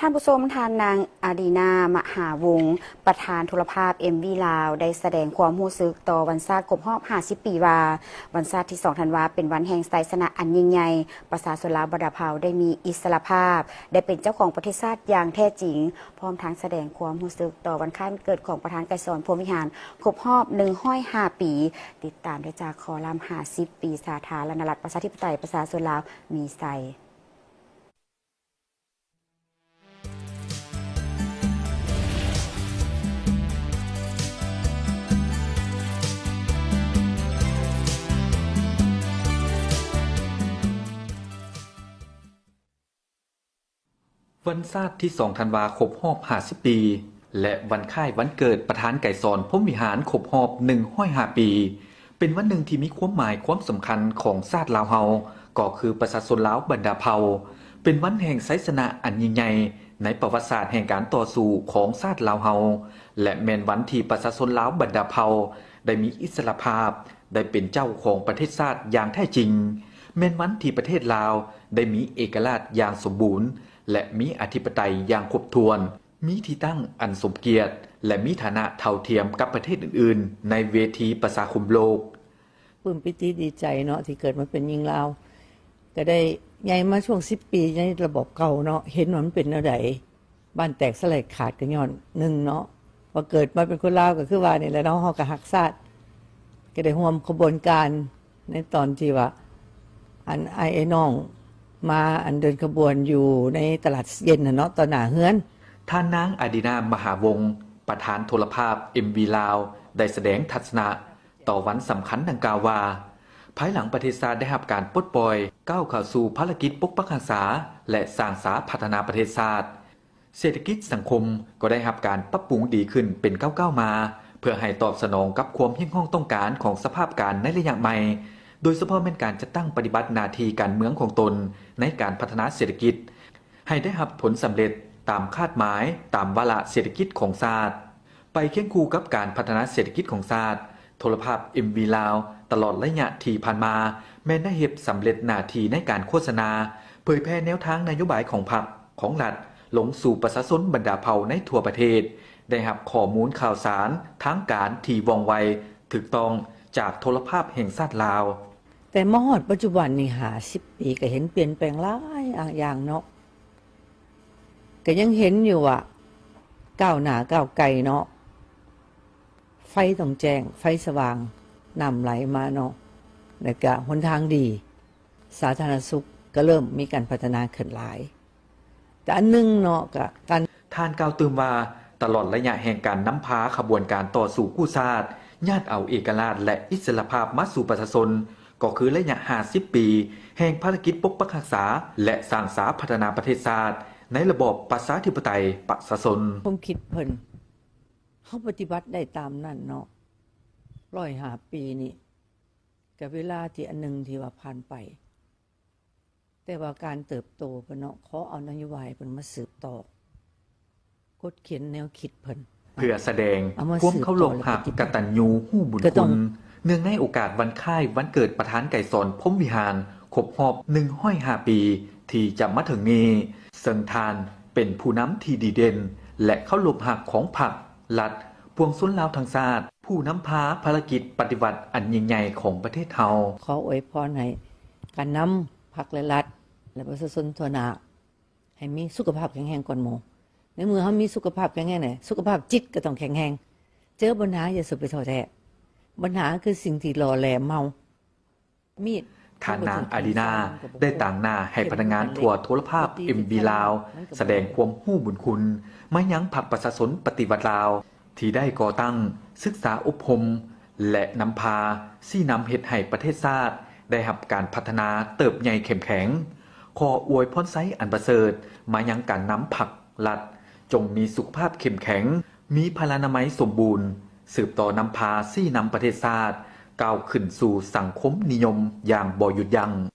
ທ່ານຜູ້ຊົມ, ທ່ານນາງ ອາດີນາ ມະຫາວົງ ປະທານໂທລະພາບ ເອັມວີ ລາວ ໄດ້ສະແດງຄວາມຮູ້ສຶກຕໍ່ວັນຊາດຄົບຮອບຫ້າສິບປີວ່າ, ວັນຊາດທີສອງທັນວາ ເປັນວັນແຫ່ງໄຊຊະນະອັນຍິ່ງໃຫຍ່, ປະຊາຊົນລາວບັນດາເຜົ່າໄດ້ມີອິດສະຫຼະພາບ, ໄດ້ເປັນເຈົ້າຂອງປະເທດຊາດຢ່າງແທ້ຈິງ, ພ້ອມທັງສະແດງຄວາມຮູ້ສຶກຕໍ່ວັນຄ້າຍວັນເກີດຂອງປະທານໄກສອນ ພົມວິຫານ ຄົບຮອບໜຶ່ງຮ້ອຍຫ້າປີ. ຕິດຕາມໄດ້ຈາກຄອລັມຫ້າສິບປີສາທາລະນະລັດ ປະຊາທິປະໄຕ ປະຊາຊົນລາວມີໄຊ. ວັນຊາດທີສອງທັນວາ ຄົບຮອບຫ້າສິບປີ ແລະ ວັນຄ້າຍວັນເກີດປະທານໄກສອນ ພົມວິຫານ ຄົບຮອບໜຶ່ງຮ້ອຍຫ້າປີ ເປັນວັນໜຶ່ງທີ່ມີຄວາມໝາຍຄວາມສຳຄັນຂອງຊາດລາວເຮົາ, ກໍຄືປະຊາຊົນລາວບັນດາເຜົ່າ, ເປັນວັນແຫ່ງໄຊຊະນະອັນຍິ່ງໃຫຍ່ໃນປະຫວັດສາດແຫ່ງການຕໍ່ສູ້ຂອງຊາດລາວເຮົາ ແລະ ແມ່ນວັນທີ່ປະຊາຊົນລາວບັນດາເຜົ່າໄດ້ມີອິດສະຫຼະພາບ, ໄດ້ເປັນເຈົ້າຂອງປະເທດຊາດຢ່າງແທ້ຈິງ, ແມ່ນວັນທີ່ປະເທດລາວໄດ້ມີເອກະລາດຢ່າງສົມບູນ ແລະ ມີອະທິປະໄຕຢ່າງຄົບຖ້ວນ. ມີທີ່ຕັ້ງອັນສົມກຽດ ແລະ ມີຖານະເທົ່າທຽມກັບປະເທດອື່ນໆ ໃນເວທີປະຊາຄົມໂລກ. ປຶ້ມປີຕິດີໃຈເນາະ ທີ່ເກີດມາເປັນຍິງລາວ, ກໍໄດ້ໃຫຍ່ມາຊ່ວງສິບປີໃນລະບອບເກົ່າເນາະ, ເຫັນວ່າມັນເປັນແນວໃດ, ບ້ານແຕກສະແຫຼກຂາດກໍຍ້ອນໜຶ່ງເນາະ, ວ່າເກີດມາເປັນຄົນລາວກໍຄືວ່ານີ້ແຫຼະເນາະ, ເຮົາກໍຮັກຊາດ, ກໍໄດ້ຮ່ວມຂະບວນການ ໃນຕອນທີ່ວ່າ ອັນອ້າຍອ້າຍນ້ອງມາ ອັນເດີນຂະບວນຢູ່ໃນຕະຫຼາດເຢັນຫັ້ນເນາະ ຕໍ່ໜ້າເຮືອນ. ທ່ານນາງ ອາດີນາ ມະຫາວົງ ປະທານໂທລະພາບ ເອັມວີ ລາວ ໄດ້ສະແດງທັດສະນະຕໍ່ວັນສຳຄັນດັ່ງກ່າວວ່າ, ພາຍຫຼັງປະເທດຊາດໄດ້ຮັບການປົດປ່ອຍ, ກ້າວເຂົ້າສູ່ພາລະກິດປົກປັກຮັກສາ ແລະ ສ້າງສາພັດທະນາປະເທດຊາດ, ເສດຖະກິດສັງຄົມກໍໄດ້ຮັບການປັບປຸງດີຂຶ້ນເປັນກ້າວໆມາ, ເພື່ອໃຫ້ຕອບສະໜອງກັບຄວາມຮຽກຮ້ອງຕ້ອງການຂອງສະພາບການໃນໄລຍະໃໝ່, ໂດຍສະເພາະແມ່ນການຈັດຕັ້ງປະຕິບັດໜ້າທີ່ການເມືອງຂອງຕົນໃນການພັດທະນາເສດຖະກິດ ໃຫ້ໄດ້ຮັບຜົນສຳເລັດຕາມຄາດໝາຍ, ຕາມວາລະເສດຖະກິດຂອງຊາດ. ໄປຄຽງຄູ່ກັບການພັດທະນາເສດຖະກິດຂອງຊາດ, ໂທລະພາບ ເອັມ ວີ ລາວ ຕະຫຼອດໄລຍະທີ່ຜ່ານມາ ແມ່ນໄດ້ເຮັດສຳເລັດໜ້າທີ່ໃນການໂຄສະນາ, ເຜີຍແຜ່ແນວທາງນະໂຍບາຍຂອງພັກ, ຂອງລັດ ລົງສູ່ປະຊາຊົນບັນດາເຜົ່າໃນທົ່ວປະເທດ, ໄດ້ຮັບຂໍ້ມູນຂ່າວສານທາງການທີ່ວ່ອງໄວ, ຖືກຕ້ອງຈາກໂທລະພາບແຫ່ງຊາດລາວ. ແຕ່ມາຮອດປັດຈຸບັນນີ້ ຫ້າສິບປີ ກໍເຫັນປ່ຽນແປງຫຼາຍຢ່າງເນາະ, ກໍຍັງເຫັນຢູ່ວ່າກ້າວໜ້າກ້າວໄກເນາະ, ໄຟຕ້ອງແຈ້ງ, ໄຟສະຫວ່າງ, ນ້ຳໄຫຼມາເນາະ, ແລ້ວກະຫົນທາງດີ, ສາທາລະນະສຸກກໍເລີ່ມມີການພັດທະນາຂຶ້ນຫຼາຍ. ແຕ່ອັນໜຶ່ງເນາະ ກະການ ທ່ານກ່າວຕື່ມວ່າ, ຕະຫຼອດໄລຍະແຫ່ງການນຳພາຂະບວນການຕໍ່ສູ້ກູ້ຊາດ, ຍາດເອົາເອກະລາດ ແລະ ອິດສະຫຼະພາບມາສູ່ປະຊາຊົນ, ກໍຄືໄລຍະຫ້າສິບປີ ແຫ່ງພາລະກິດປົກປັກຮັກສາ ແລະ ສ້າງສາພັດທະນາປະເທດຊາດ ໃນລະບອບປະຊາທິປະໄຕປະຊາຊົນ. ຄວາມຄິດເພິ່ນ ເຮົາປະຕິບັດໄດ້ຕາມນັ້ນເນາະ, ຮ້ອຍຫ້າປີນີ້ ກະເວລາທີ່ອັນໜຶ່ງທີ່ວ່າຜ່ານໄປ, ແຕ່ວ່າການເຕີບໂຕເພິ່ນເນາະ, ຂໍເອົານະໂຍບາຍເພິ່ນມາສືບຕໍ່ ກົດຂຽນແນວຄິດເພິ່ນ ເພື່ອສະແດງຄວາມເຄົາລົບຮັກ ກະຕັນຍູຮູ້ບຸນຄຸນ ເນື່ອງໃນໂອກາດວັນຄ້າຍວັນເກີດປະທານໄກສອນ ພົມວິຫານ ຄົບຮອບໜຶ່ງຮ້ອຍຫ້າປີ ທີ່ຈະມາເຖິງນີ້, ເຊິ່ງທ່ານເປັນຜູ້ນຳທີ່ດີເດັ່ນ ແລະ ເຄົາລົບຮັກຂອງພັກ, ລັດ, ປວງຊົນລາວທັງຊາດ, ຜູ້ນຳພາພາລະກິດປະຕິວັດອັນຍິ່ງໃຫຍ່ຂອງປະເທດເຮົາ. ຂໍອວຍພອນໃຫ້ການນຳພັກ ແລະ ລັດ ແລະ ປະຊາຊົນທົ່ວໜ້າ ໃຫ້ມີສຸຂະພາບແຂງແຮງກ່ອນໝູ່. ໃນເມື່ອເຮົາມີສຸຂະພາບແຂງແຮງແລ້ວ, ສຸຂະພາບຈິດກໍຕ້ອງແຂງແຮງ. ເຈີບັນຫາຢ່າສູ່ໄປທໍ້ແທ້. ບັນຫາຄືສິ່ງທີ່ຫຼໍ່ແຫຼມເຮົາ. ມີດ ທ່ານນາງ ອາດີນາ ໄດ້ຕາງໜ້າໃຫ້ພະນັກງານທົ່ວໂທລະພາບ ເອັມ ວີ ລາວ ສະແດງຄວາມຮູ້ບຸນຄຸນມາຍັງພັກປະຊາຊົນປະຕິວັດລາວ ທີ່ໄດ້ກໍ່ຕັ້ງ, ສຶກສາອົບຮົມ ແລະ ນຳພາຊີ້ນຳເຮັດໃຫ້ປະເທດຊາດໄດ້ຮັບການພັດທະນາເຕີບໃຫຍ່ເຂັ້ມແຂງ. ຂໍອວຍພອນໄຊອັນປະເສີດມາຍັງການນຳພັກ, ລັດ, ຈົ່ງມີສຸຂະພາບເຂັ້ມແຂງ, ມີພະລານາໄມສົມບູນ, ສືບຕໍ່ນຳພາຊີ້ນຳປະເທດຊາດກ້າວຂຶ້ນສູ່ສັງຄົມນິຍົມຢ່າງບໍ່ຢຸດຢັ້ງ.